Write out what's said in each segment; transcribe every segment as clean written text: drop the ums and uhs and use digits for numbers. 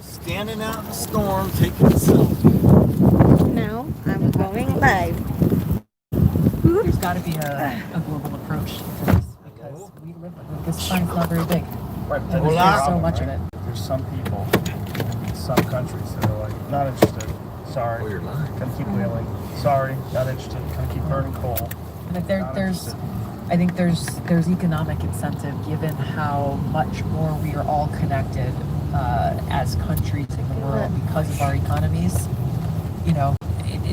Standing out in the storm taking a selfie. Now I'm going live. There's got to be a global approach to this because we live with this planet's not very big. Right, but And then there's there's the so problem, much of right? it. There's some people in some countries that are like, "Not interested. Sorry." Oh, you're lying. "Gonna keep whaling. Sorry, not interested. Gonna keep burning coal." And if there, Not there's, interested. I think there's economic incentive given how much more we are all connected as countries in the world because of our economies. I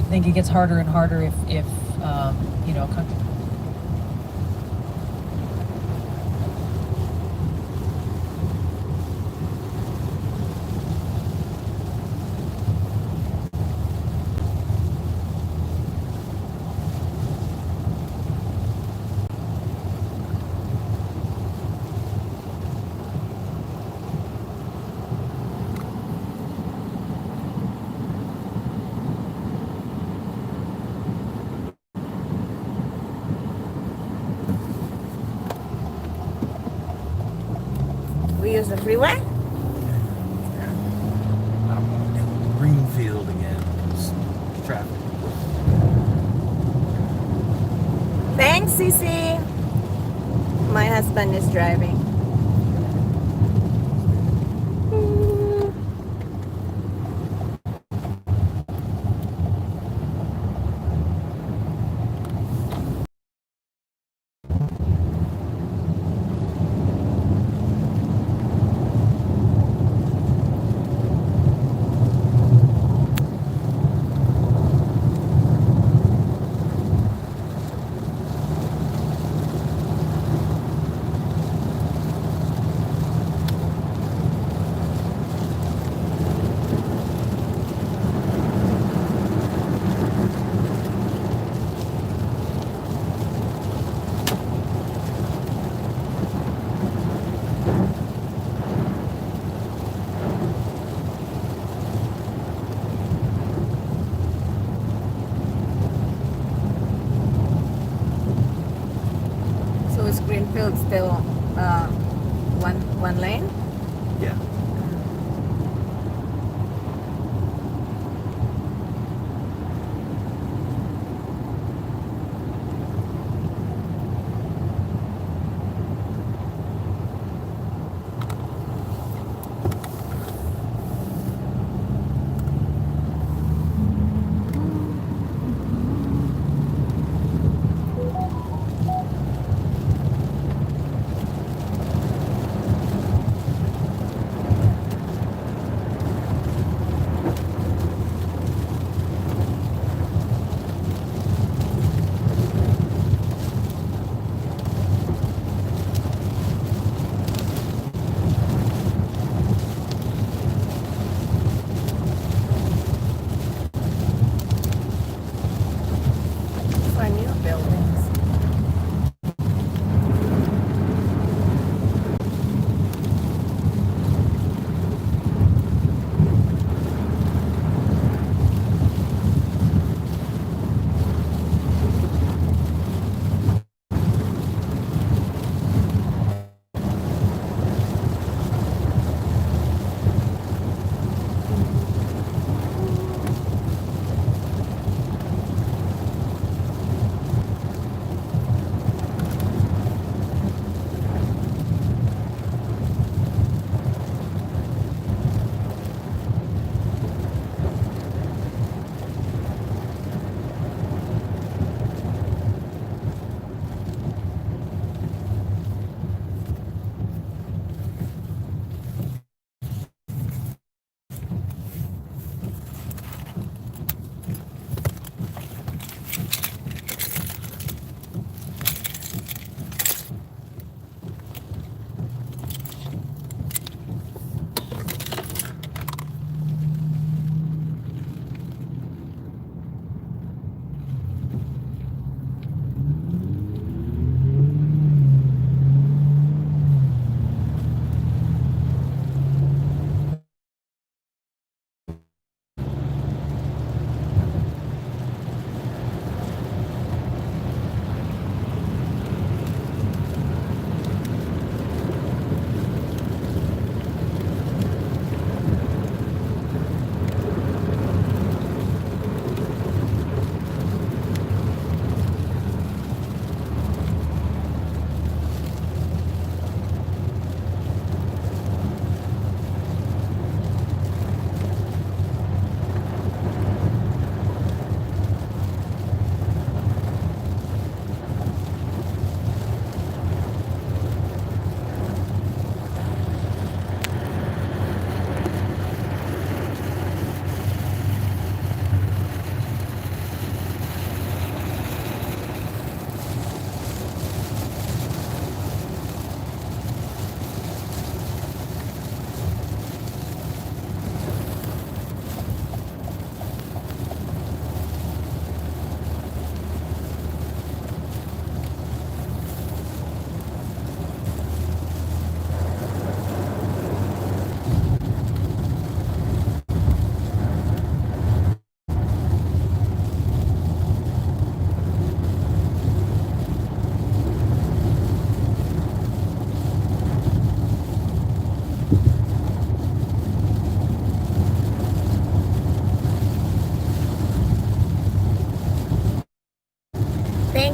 think it gets harder and harder if country. We use the freeway? I don't want to go to Greenfield again. It's traffic. Thanks, Cece. My husband is driving. So is Greenfield still one lane? Yeah.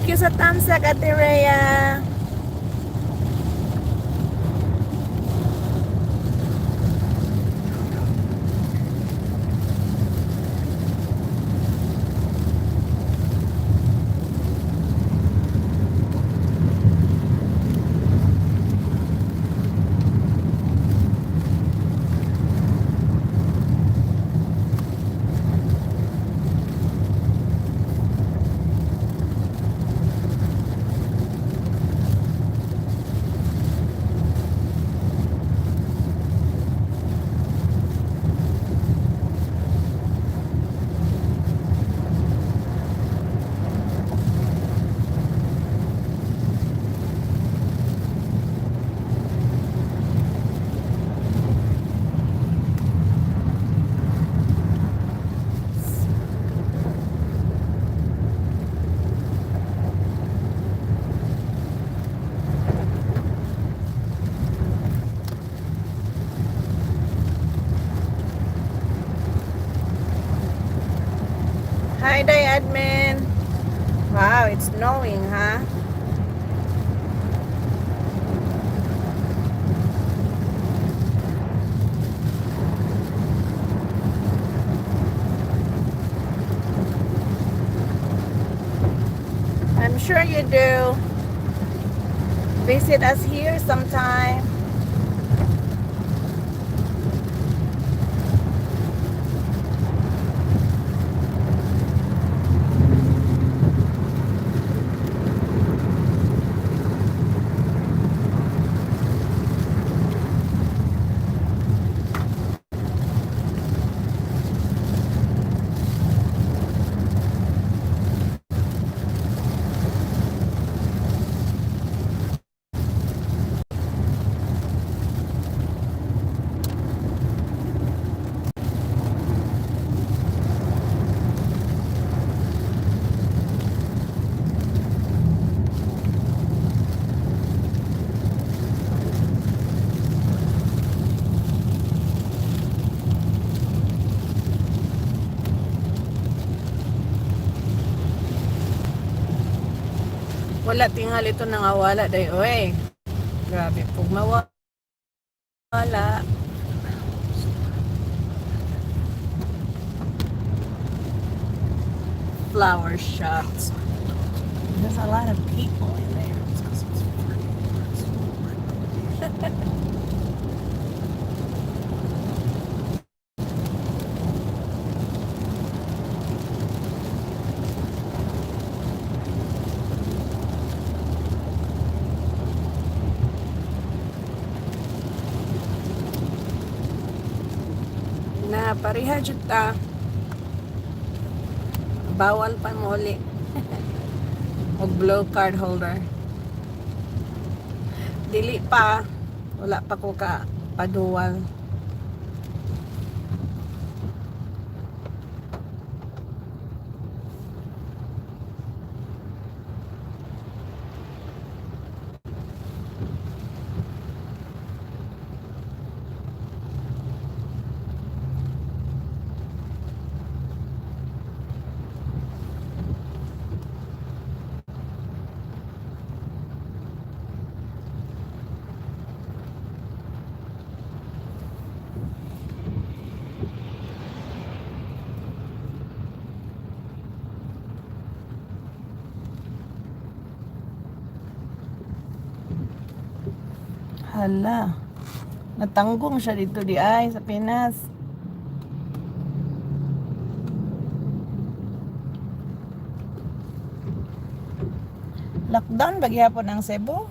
Thank you sa tamsak, Ate Rhea. Hi, Day Admin. Wow, it's snowing, huh? I'm sure you do. Visit us here sometime. Wala tingali ito nangawala day oy. Grabe pug mawala. Flower shops. There's a lot of people in there. It's 'cause it's free. It's recommendation. Na pareha jud ta. Bawal pa mo uli. Og blue card holder. Dili pa. Wala pa ko ka paduwal. Hala. Natanggong siya dito di ay sa Pinas. Lockdown ba gihapon ang Cebu?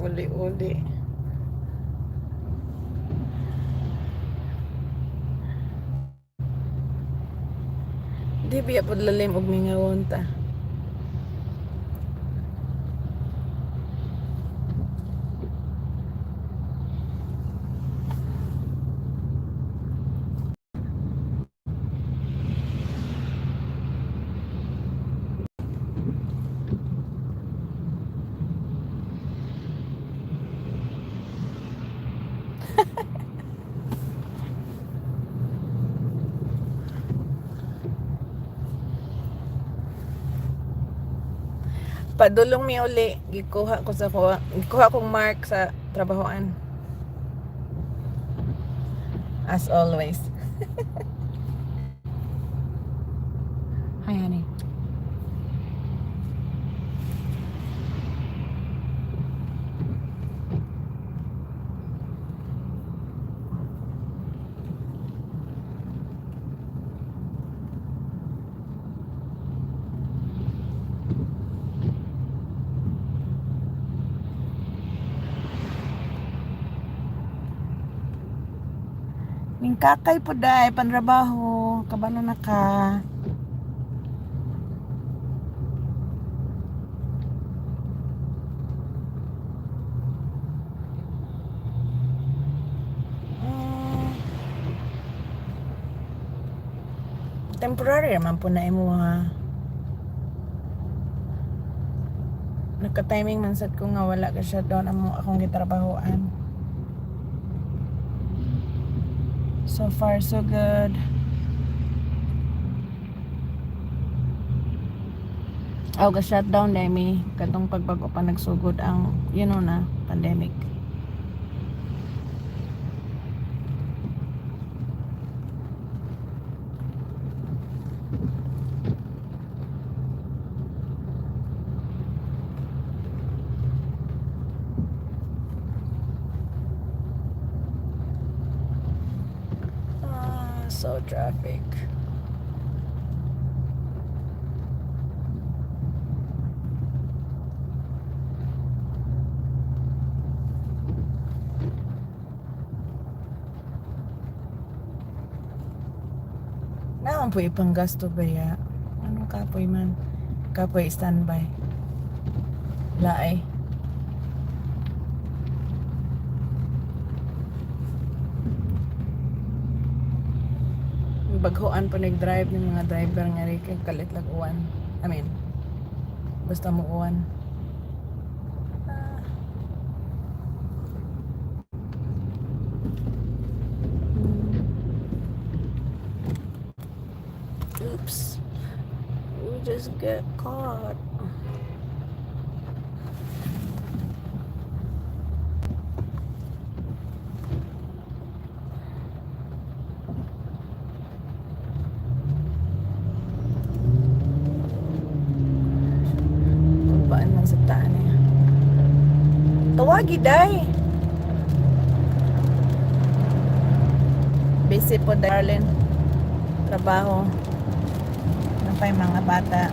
Uli-uli. Di biya pod lalim og mingawon ta. Padulong mi uli, gikuha ko sa kuha, gikuha kong mark sa trabahoan. As always. Hi, honey. Ning kakay po dai panrabaho, kabalo na ka. Temporary man po na imo ha. Nagka-timing man sad ko nga wala ka shutdown amo akong gitrabahoan. So far, so good. Aw, ga shutdown dahil mi katong pagbago pa nagsugod ang na pandemic. Ah, so traffic. Naman po ipanggasto ba ya? Anong kapoy man? Kapoy standby. Laay. Baghoan pa nag-drive ng mga driver nga rin kay kalit lag uwan. I mean, basta mo uwan. Ah. Oops. We just get caught. Kulbaan man sa taan niya. Tawagi, day! Busy po, darling. Trabaho. Ano pa yung mga bata?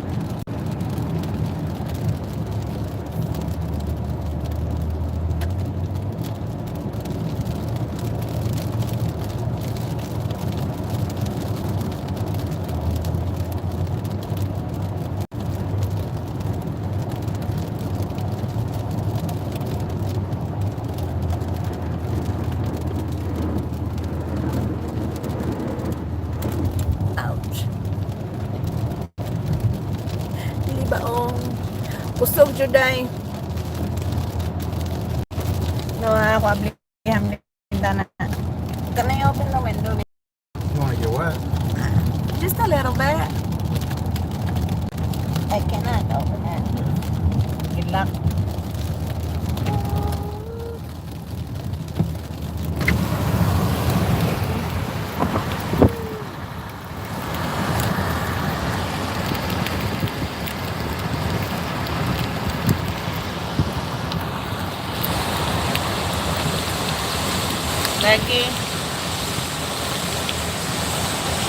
Ouch. Libaong. Kusog juday. No, ako abliham bintana. Can I open the window? You want to get wet? Just a little bit. I cannot open it. Good luck. Lucky.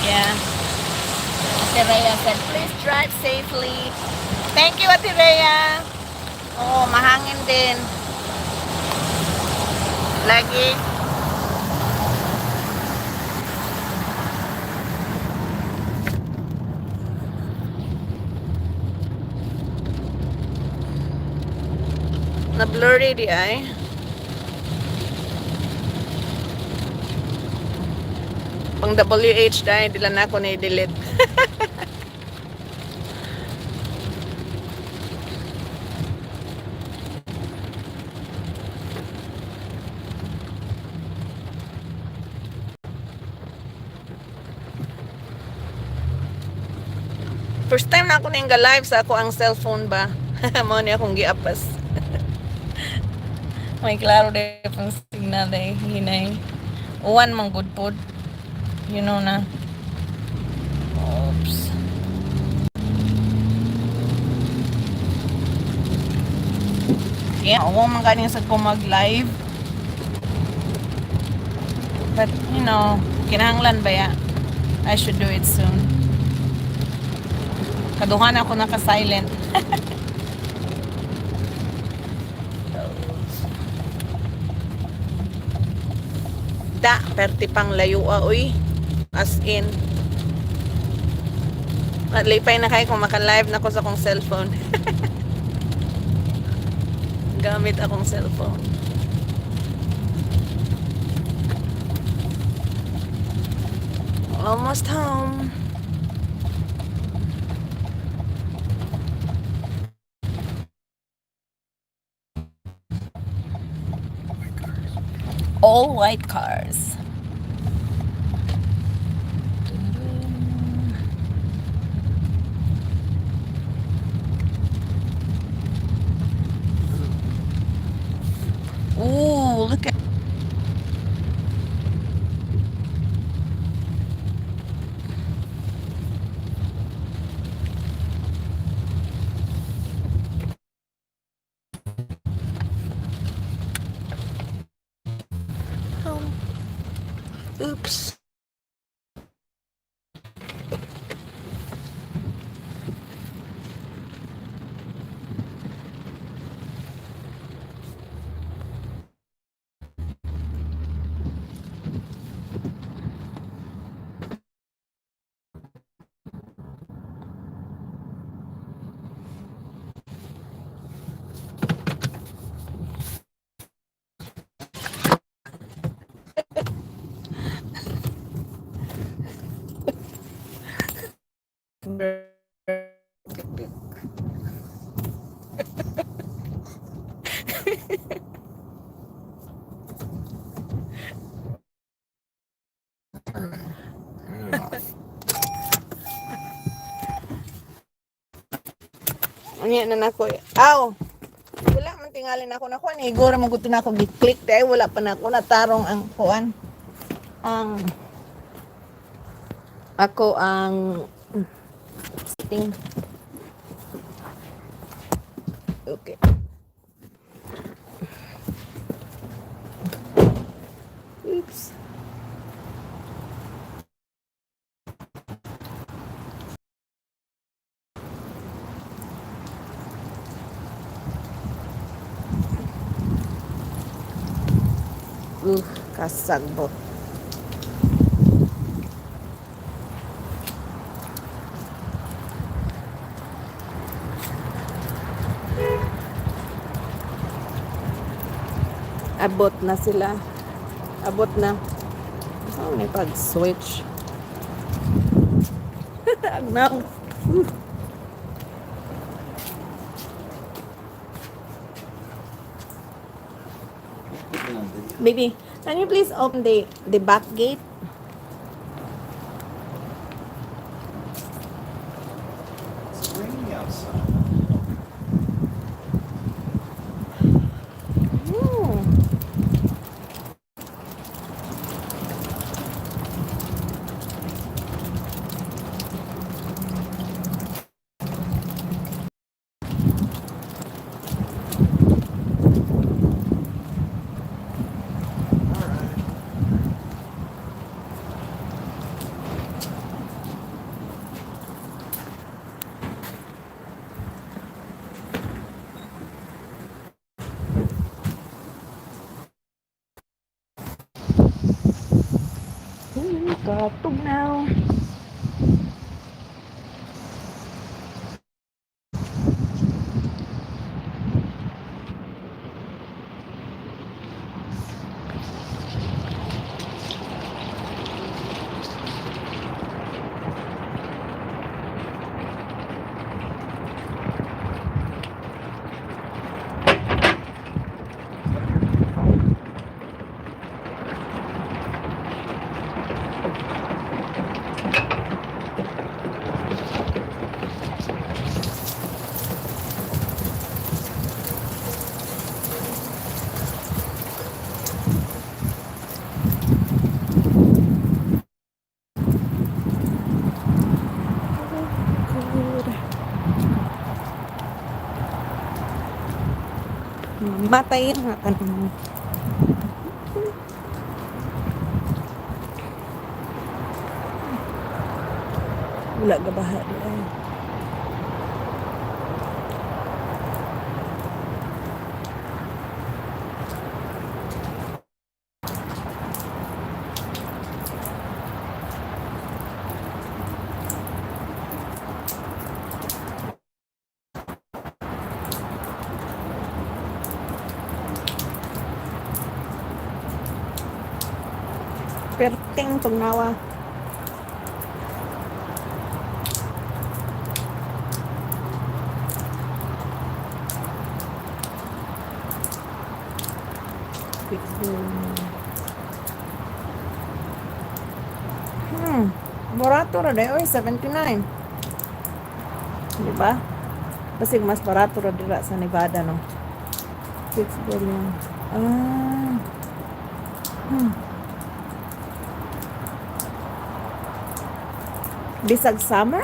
Yeah. Ate Rhea said, please drive safely. Thank you, Ate Rhea. Oo, mahangin din. Lagi. Na blurry diay. Pang WH dahil, di lang na ako na-delete. First time na ako na live sa ako ang cellphone ba. Mao ni akong giapas. May klaro de pang signal de hinay. Uwan man good pod. You know na. Oops. Yeah, uwan man ganing sa ko mag-live. But, kinahanglan ba ya? I should do it soon. Kaduhan ako naka-silent. Da, perti pang layo ah, uy. As in. Lipay na kayo kung maka-live na ko sa akong cellphone. Gamit akong cellphone. Almost home. White cars. All white cars. Ooh, look at. Home. Oops. Turn it off. Unya na nako. Aw. Wala man tingali na ako nako ni igora man gud na ako gi-click dahil wala pa na ako natarong ang kuan. Ang ako ang setting. Okay. Oops. Kasagbot. Abot na sila. Abot na. Oh, may pag-switch. Agnaw. Baby, can you please open the back gate? It's raining outside. Ooh. All right. Ooh, katugnaw. Matay ang mga tanim. Wala gabaha di ay. Perting tugnawa. Pitbull. Barato ra diay oy, 79. Di ba? Basig mas barato ra dira sa Nevada, no. 6 billion. Ah. Bisag summer?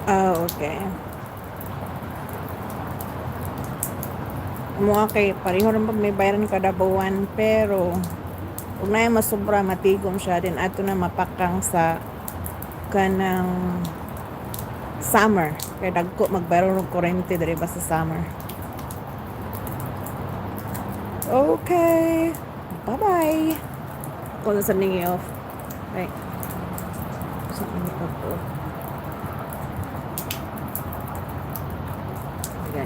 Ah, okay. Mo kay pareho rin pag may bayaran kada buwan, pero ug na masubra matigom siya din ato na mapakang sa kanang summer kay dagko magbayron og kuryente diri ba sa summer. Okay. Bye-bye. Ako na sa ning off. Right. Sa ning off. Oh. Okay.